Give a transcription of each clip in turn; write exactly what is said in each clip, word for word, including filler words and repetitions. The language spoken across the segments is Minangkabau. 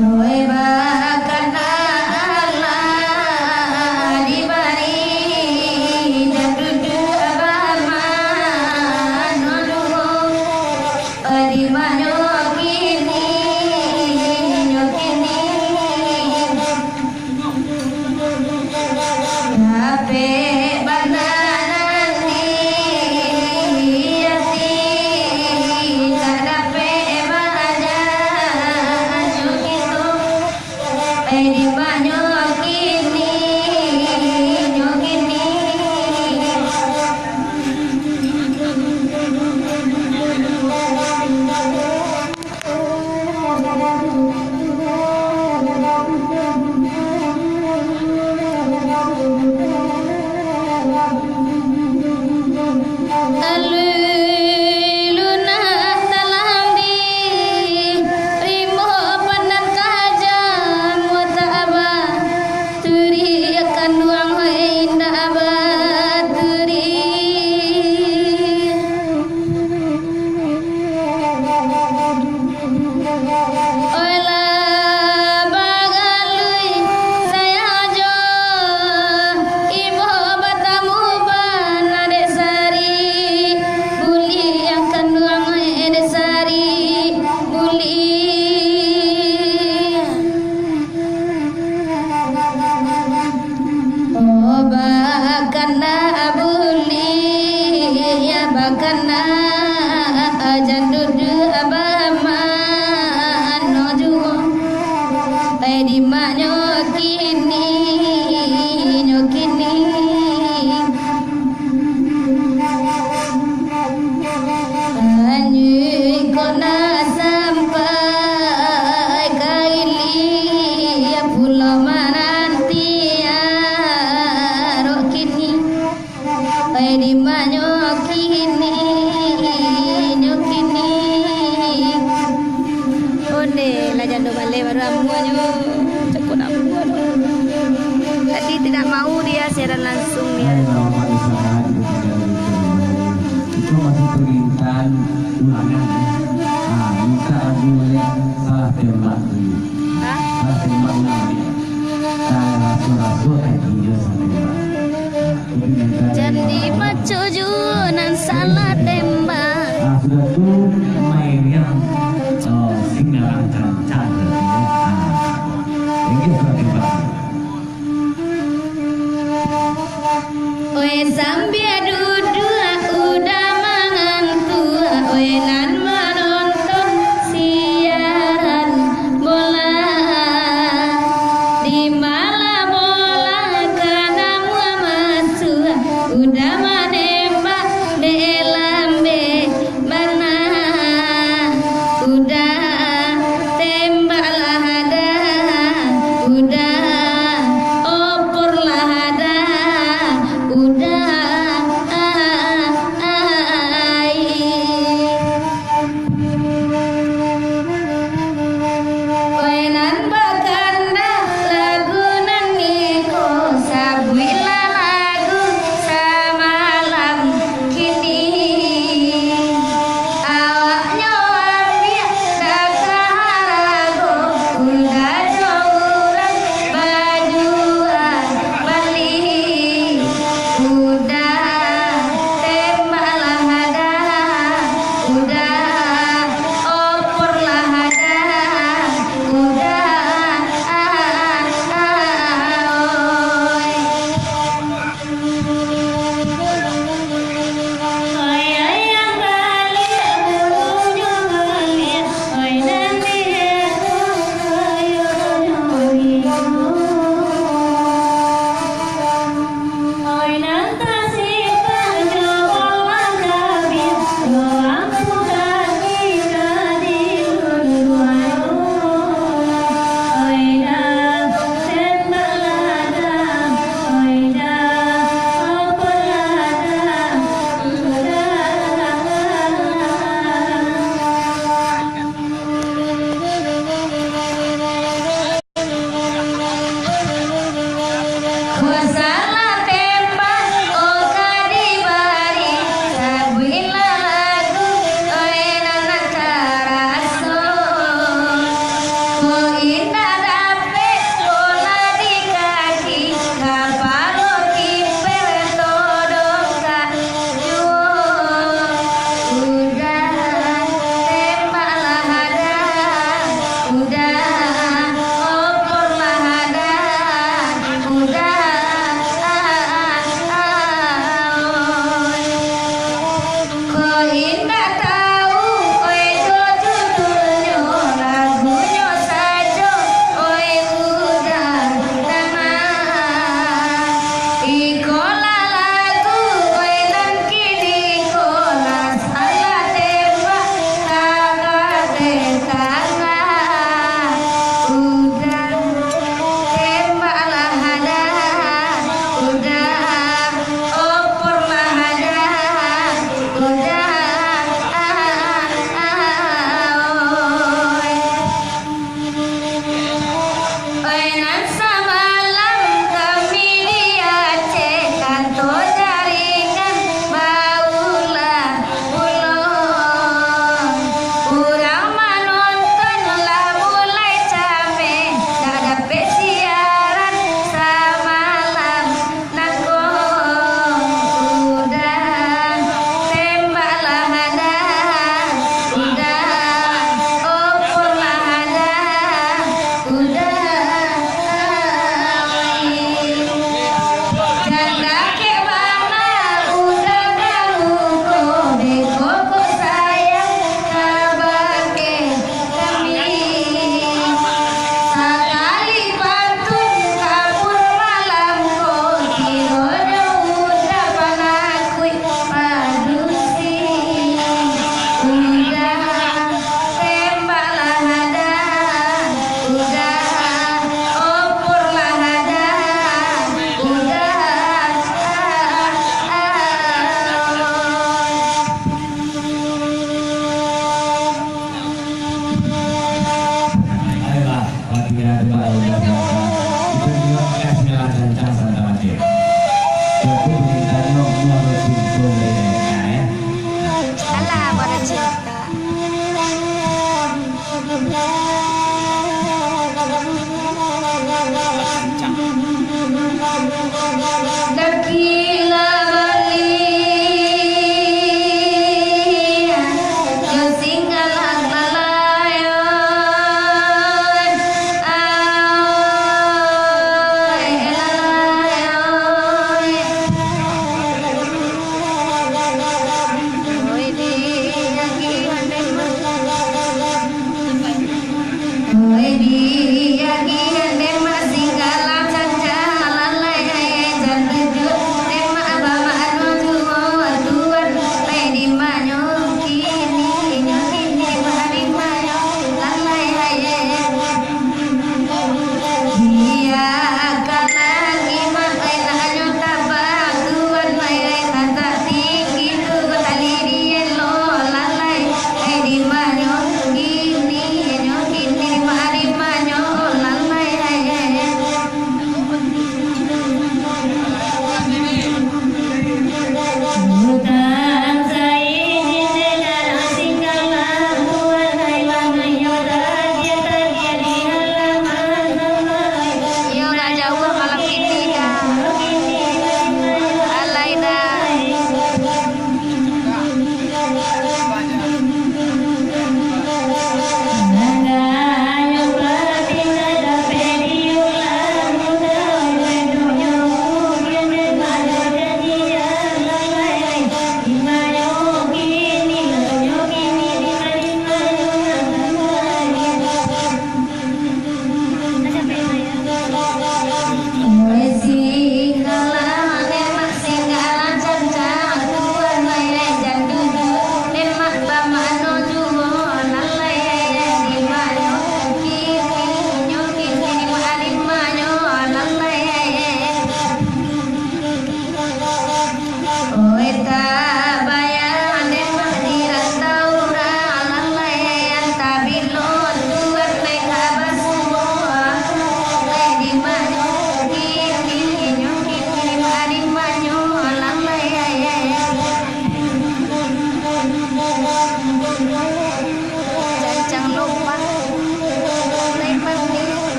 Oi, bakana alah dibari, jan duduak bamano duo, oi, di manyo kini, nyo kini. Dapek bana nan di ati, ka dapek bana nyo kito. Eh, di manyo kini, nyo kini. Alui lunak talambi, rimbo pandang tajam, mutak baturi, kanduang indak baturi. Oilah bagalui sajo, ibo batamu bana dek Sari, buliah kanduang dek Sari, buliah. Oh, bakana buliah, bakana jan duduak bamano juo. Ai, di manyo kini, nyo kini. Anjing ko nak sampai ka ilia pulo mananti arok kini. Pai di manyo kini, nyo kini. Onde lah jando baleh baru amuanyo. Cakok nak buat. Tadi tidak mau dia siaran langsung dia. Itu masih permintaan ulangan, ya. Ah, minta lagu, ya. Salah tembak dulu. Hah? Salah tembak ulang, ya. Ah, raso-raso, eh, dia salah tembak. Jadi macam juo nan salah tembak. Ah, sudah tu main yang, oh, singalang cancang, ya. Ah, yang dia salah tembak. Oi, sambia duduak udah mangantuak, oi, nan manonton siaran bola. Di malam bola ka namuah masuak, udah manembak dek lambek bana.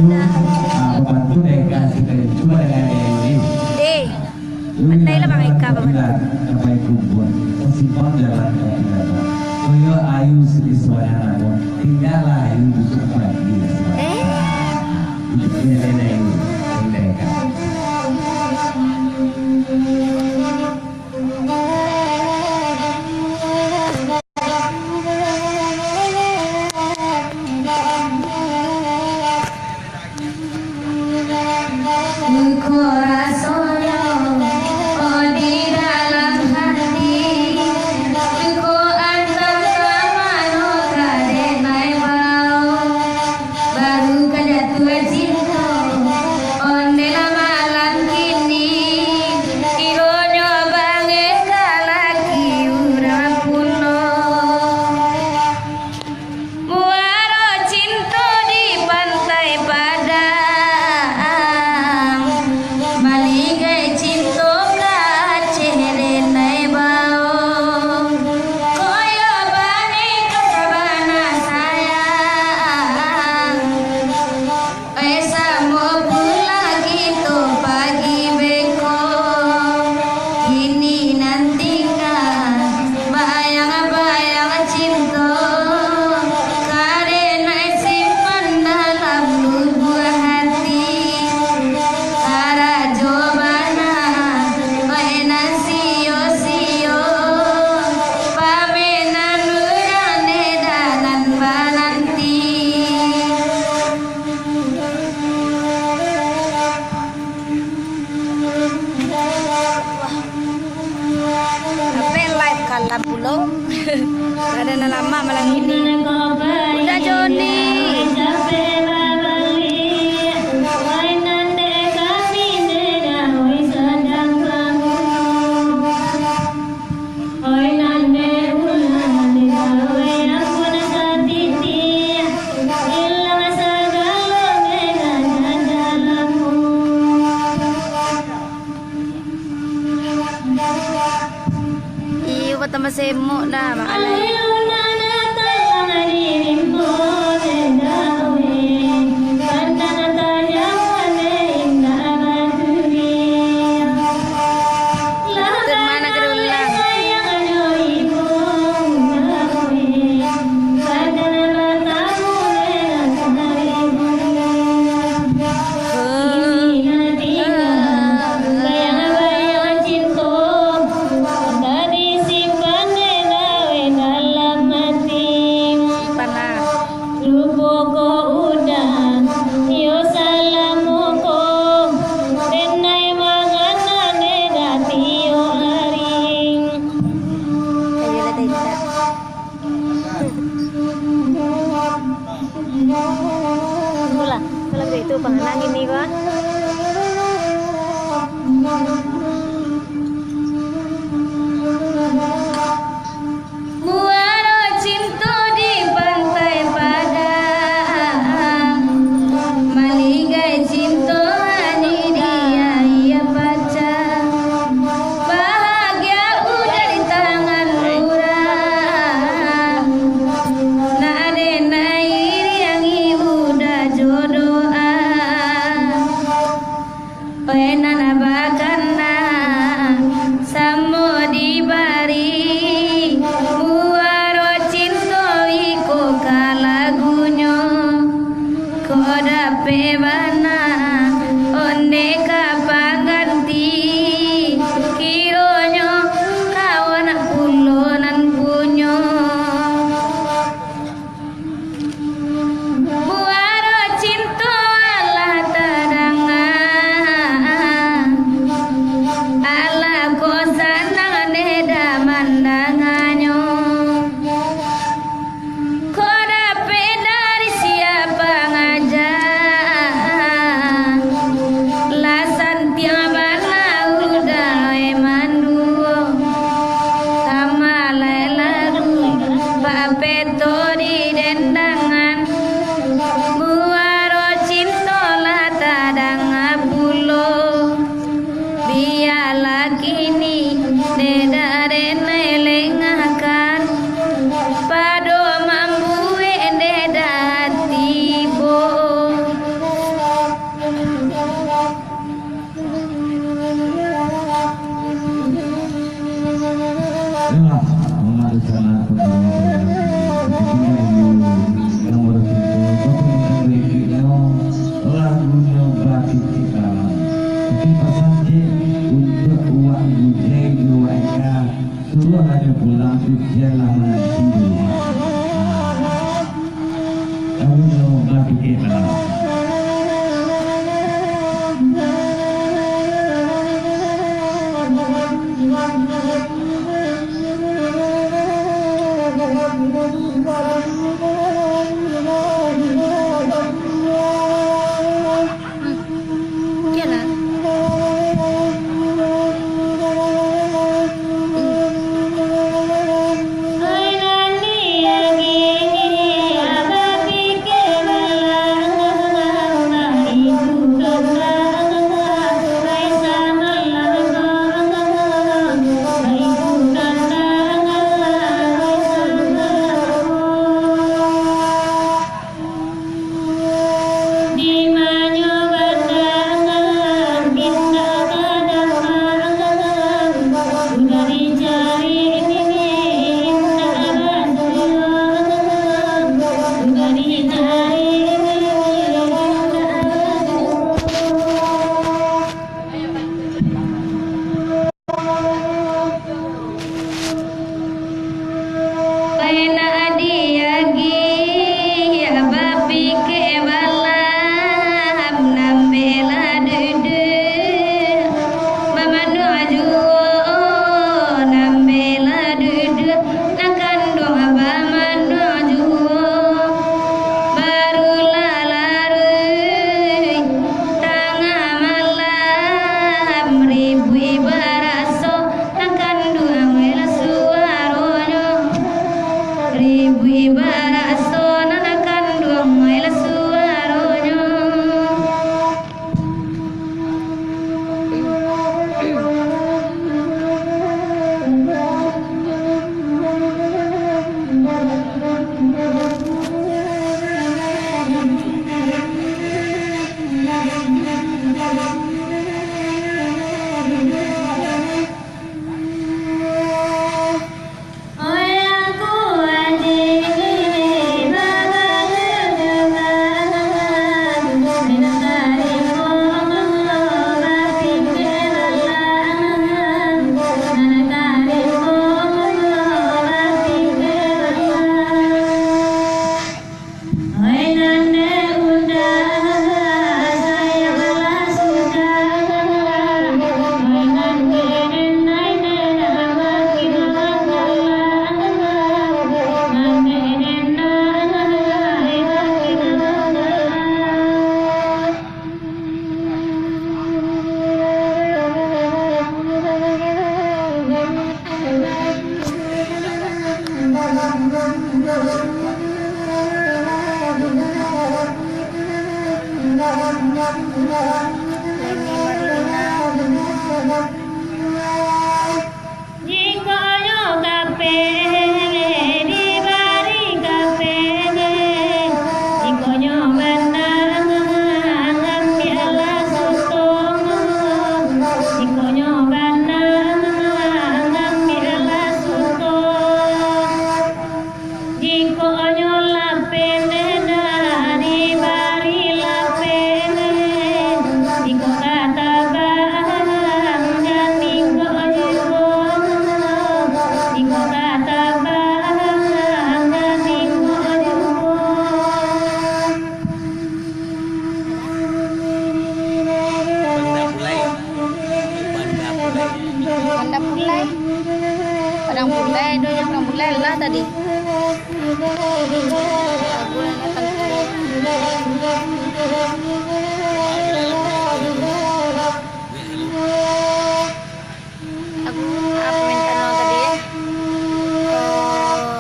Ah, pembantu deka sudah cuma dengan ini. Eh, pandai lah Bang Eka, Bang. Sampai kubur, tersimpang jalan kaki lama. Koyo ayu sedih suara namun, tinggallah ayu duduk pagi. Eh. Itu dia nenek ini, pendek. Duko rasonyo, oh, di dalam hati. Duko antah ka mano ka dek nai bao. Baru ka jatuah cinto, ondeh lah malam kini. Kironyo bangeh ka laki urang pulo. Muaro cinto di Pantai Padang, maligai cinto ka Aceh denai bao. Koyo bane ka sabana sayang. Eh, samo pulang kito pagi beko. Kini nan tingga bayang-bayang cinto, ka denai simpan dalam lubuak hati. Karajo bana, eh, nan sio-sio, pamenan urang dek danan bananti. Ape live kalam pulo? Ada nan lama malam ini. Udah Joni. Oi nan dek ulah, dek awe ampun satitiak, ilang sagalo merah dalammu. Iyo, batambah semok dah, Mak Alai. Awe ulah datang di rimbo, dek awe, pandang tajam, dek indak baturi. Termana gerulang. Lupo ko udah, iyo salamo ko, denai manganan dek tiok ari. Ayolah, Teh. Itulah, kalau itu pengenaan gini, Pak. Muaro cinto di Pantai Padang, maligai cinto ani di aia pacah. Bahagia udah di tangan urang, nak denai iriangi udah jodoh ah. Oi nan bakana, samo dibari, muaro cinto iko ka lagunyo. Ko dapek bana, onde ka pangganti, kironyo kawan pulo nan punyo. Muaro cinto alah tadanga, alah ko sanang deh dah mandanganyo. Ko dapek dari siapa ngaja, lasan Jikok nyo kapeh, dibari kapeh. Jikok nyo bana, ambiaklah suto. Jikok nyo bana, ambiaklah suto. Jikok nyo lapeh, ndak dibari lapeh. Jikok ka tabang, jan tingga juo. Jikok ka tabang, jan tingga juo. Banda Pulai. Banda Pulai. Banda Pulai. Padang Pulai, ado yang Padang Pulai lah tadi. Lagu nan datang. Lagu apo mintak no tadi, eh? Oh.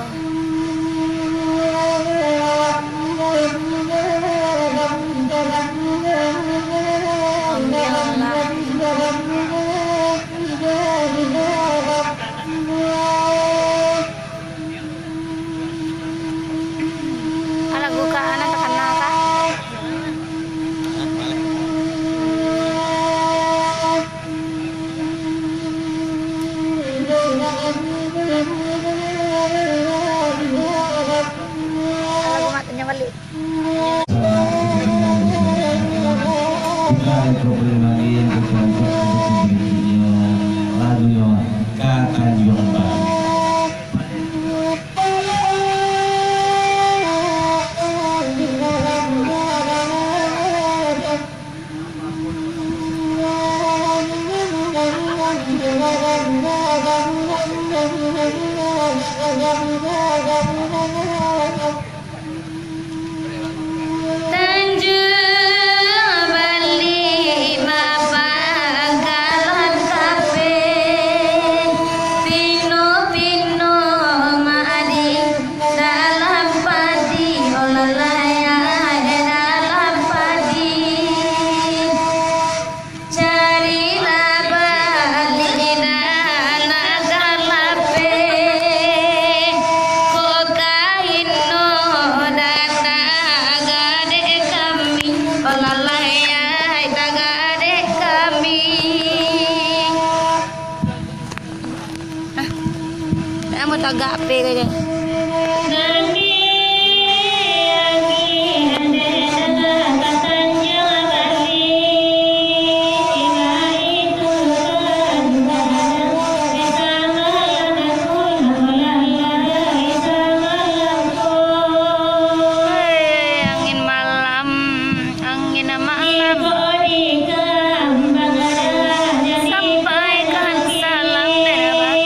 Ambiaklah. Lagu ka nan takana ka? Lagu mak tanya balik. Tanjuang Bali mapangkalan kapeh, pino-pino maading dalam padi, olah layai dalam padi. Carilah baliak nan ka lapeh, kok ka ino nan tagadek kami, olah layai tagadek kami. Hah? Nak ambo tagak ape ko je? Hei, angin malam. Angin malam. Sampaikan salam dari Abah.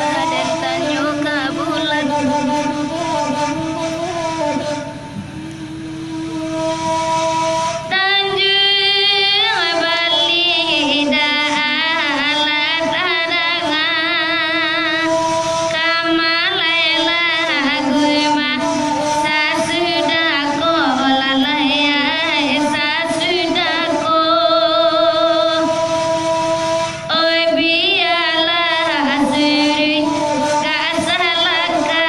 Badan tanyo ka bulan. Tanjuang Bali dah alah tadanga. Ka malai lagu mah sasudah ko, olah layai sasudah ko. Oi, bialah suri ka salaka,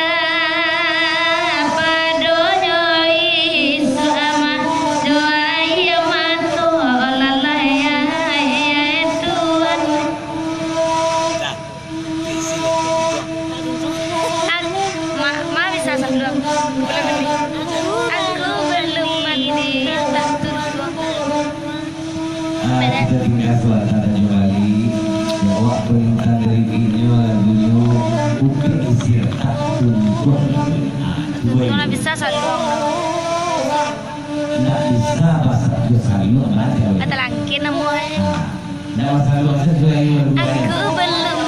padonyo isuak mah jo aia mato, olah layai Tuan. Aku, ma, ma bisa saluang. Aku belum mandi, tak tutup. Ah, kita tinggal suasana kembali. Ya, awak perintah dari inyo lagunyo Upik Isir tak tuntuang. Ah, cuba. Kalau bisa saluang. Ndak bisa pasal tu saluang, ndak ada. Kata langkin namo, eh. Ah, ndak masalah, saya sudah ingin berubah. Aku belum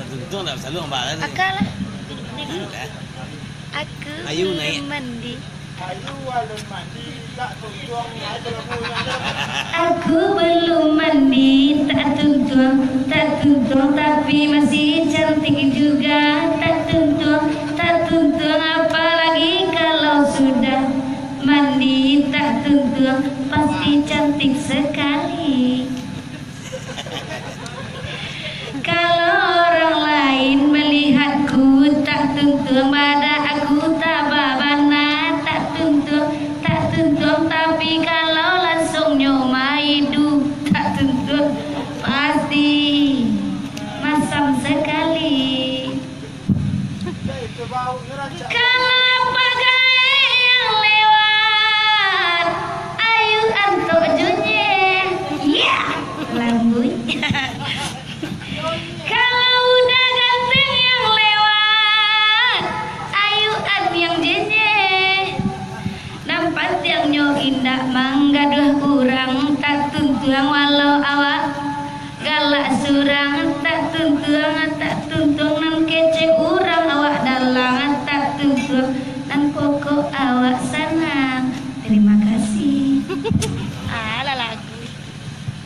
Tuntuang tak saluang, Abah, kan? Akal lah. Alah. Aku Ayu belum naik. Mandi. Ayu alun mandi, tak tuntuang, ayo lagu nyo. Aku belum mandi, tak tuntuang, tak tuntuang, tapi masih cantik juga, tak tuntuang, tak tuntuang, apalagi kalau sudah mandi, tak tuntuang, pasti cantik sekali. Kalau orang lain malihatku, tak tuntuang, badan aku tabah bana, tak tuntuang, tak tuntuang, tapi kalau lansuang nyo maiduik, tak tuntuang, pasti masam sakali. Kalau pagaek yang lewat, ayu antok jo nyo. Ya, lambuik. Kalau udah ganteng yang lewat, ayu an yang jo nyo. Nan pantiang nyo indak manggaduah urang, tak tuntuang walau awak galak surang, tak tuntuang, tak tuntuang, nan kecek urang awak dalang, tak tuntuang, nan pokok awak sanang. Terima kasih. Alah lagu.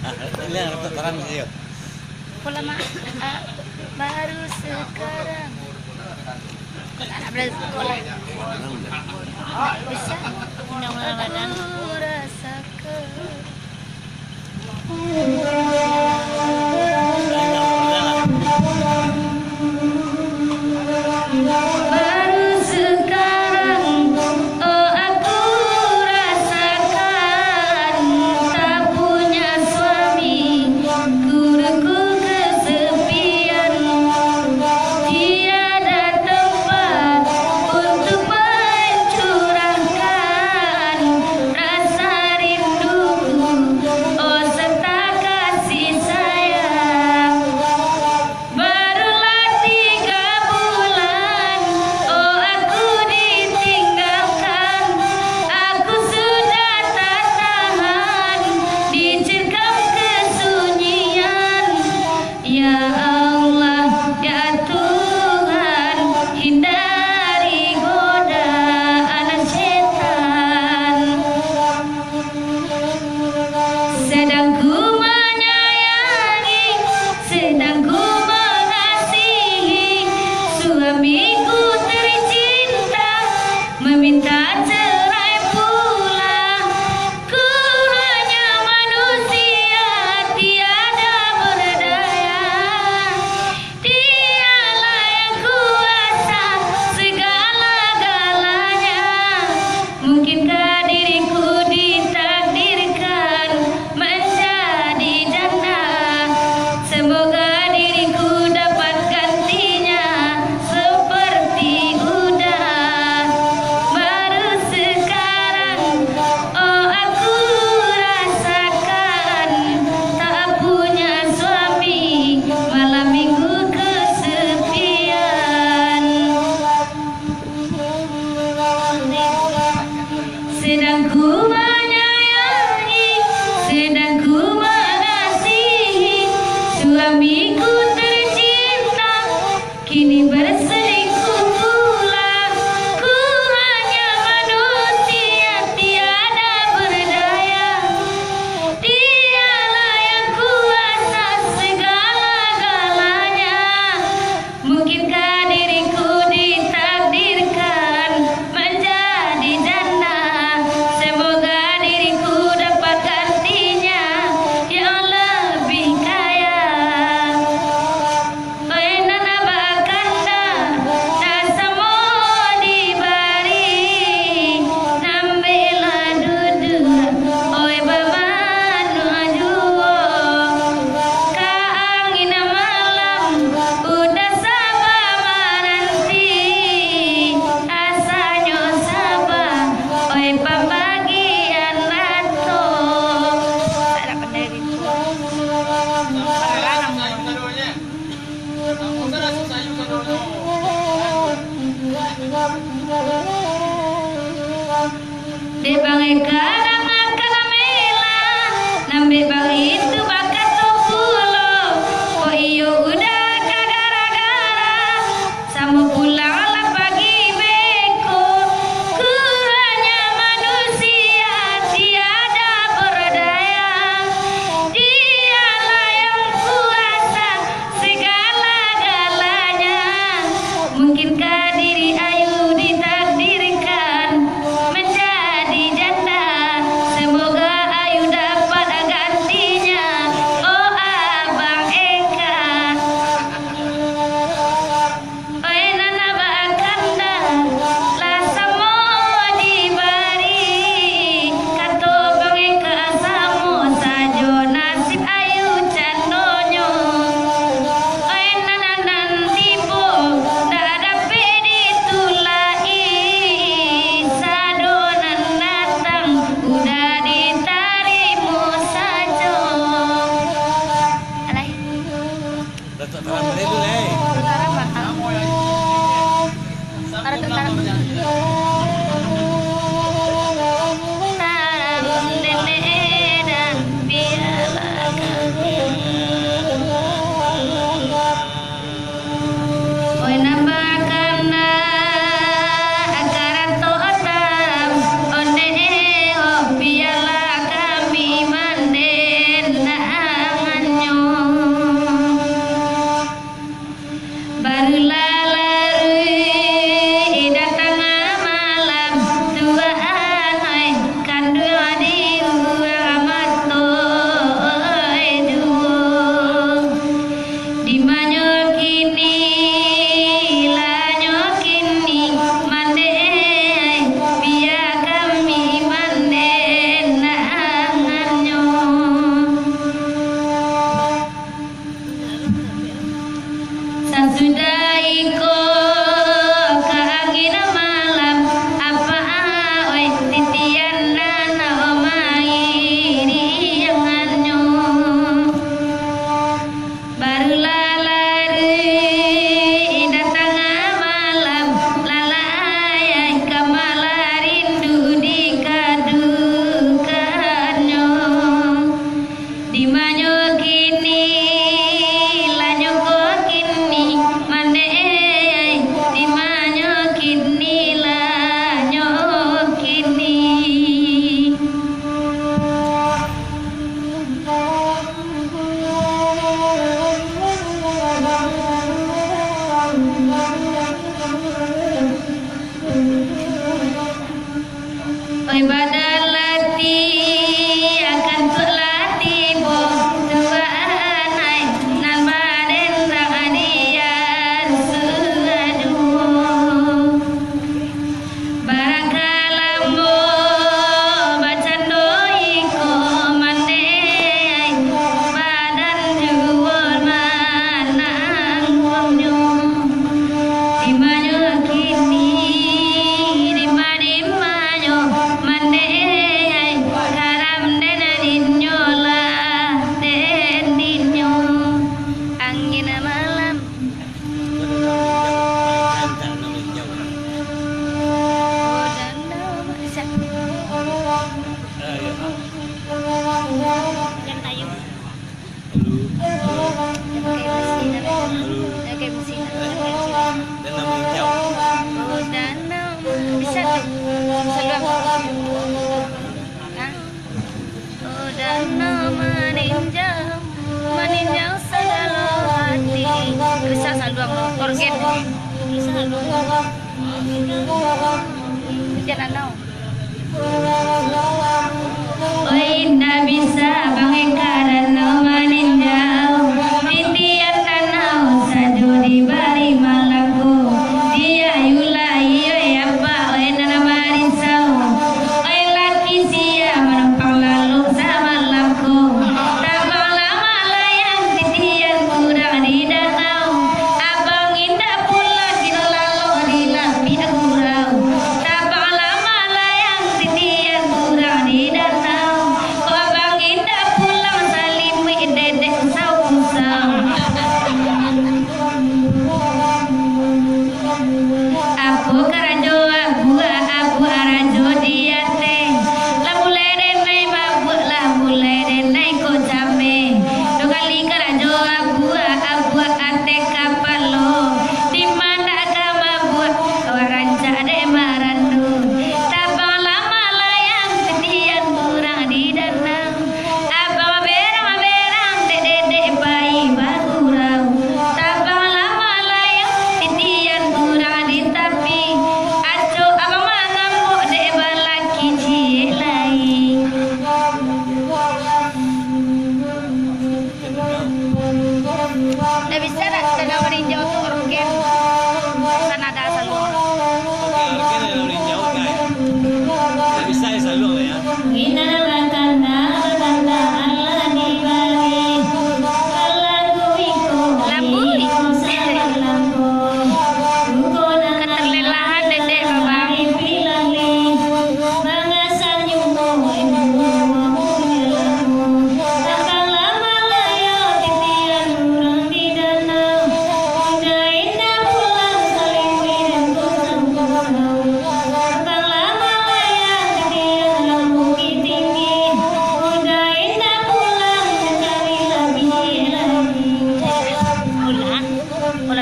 Ah, ini yang tarang, iyo. Pola ma-, ah, baru sekarang. Anak belajar sekolah. Bisa. Undang-undang badan. Aku rasakan. Baru sekarang, oh, aku rasakan tak punya suami, ku rengkuh kesepian. Tiada tempat untuk mencurahkan rasa rinduku, oh serta kasih sayang. Barulah tiga bulan, oh, aku ditinggalkan. Aku sudah tak tahan dicekam kesunyian. Ya Allah, ya Tuhan, hindari godaan setan. Sedang ku menyayangi, sedang ku mengasihi suamiku tercinta, meminta cerai pula. Ku hanya manusia tiada berdaya. Dialah yang kuasa segala-galanya. Mungkinkah diriku ditakdirkan menjadi janda? Semoga diriku dapat gantinya seperti udah. Baru sekarang, oh, aku rasakan tak punya suami, malam minggu kesepian. Sedang ku menyayangi, sedang ku mengasihi suamiku tercinta. Kini berselingkuh pula. Ku hanya manusia tiada berdaya. Dialah yang kuasa segala-galanya. Mungkinkah diriku ditakdirkan menjadi janda? Semoga diriku dapat gantinya yang lebih kaya. Oi nan bakanda, nan samo dibari, nan bela duduak, oi bamanuak juo. Ka angin malam, udah saba mananti, asanyo saba, oi pambagian rato. Sadap pandai itu. Dek bang Eka nan makan mela, nan dek bang itu bakato pulo. Kok iyo udah ka gara-gara Tentara matang. Ada tentara. Talam dendek dan bialah kami. Oi nan bakanda, karato talam ondeh, oh, bialah kami mandendangannyo. Barulah laruik datang malam, Tuhan ai, kanduang di urang mato ai juo. Dimanyo kini, lanyo kini, mandeh ai, bia kami mandendangannyo. Sasudah iko ka angin malam, apak oi, titian danau mairiangannyo. Barulah laruik datang malam, lalai ka malah rindu dikadukannyo. Dimanyo kini, lanyo ko kini, mandeh, dimanyo kini, lanyo kini. Oi badan latih, akan tuak latih boh, Tuhan ai, nan badendang di arusu aduo. Barangkalambo bacando iko, mandeh ai, badan juo manangguangnyo. Dimanyo kini, dima-dimanyo, mandeh ai, karam den dinnyo lah, den dinnyo. Angin malam. Oh, danau, Mak. Sa- Yang kayu. Halo. Yang pakai besi, nak. Halo. Yang pakai besi, nak. Pakai besi. Danau Maninjau. Oh, danau. Bisa tu. Saluang. Hah? Oh, danau maninjau, maninjau sagalo hati. Bisa saluang lo, orgen. Bisa saluang. Hujan danau. Oi, indak bisa bangeka danau maninjau, titian danau sajo dibari malam ko. Diayulah iyo, eh, apak, oi, nan marinsau. Oi, laki sia manumpang lalok samalam ko. Tabanglah malayang titian urang di danau. Abang indak pulang kino lalok di lapiak gurau. Tabanglah malayang titian urang di danau. Kok abang indak pulang salimuik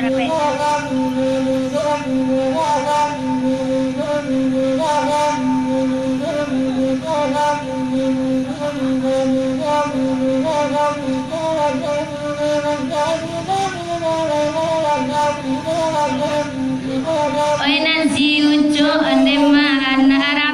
Oi, nan si Ucok, ande mah anak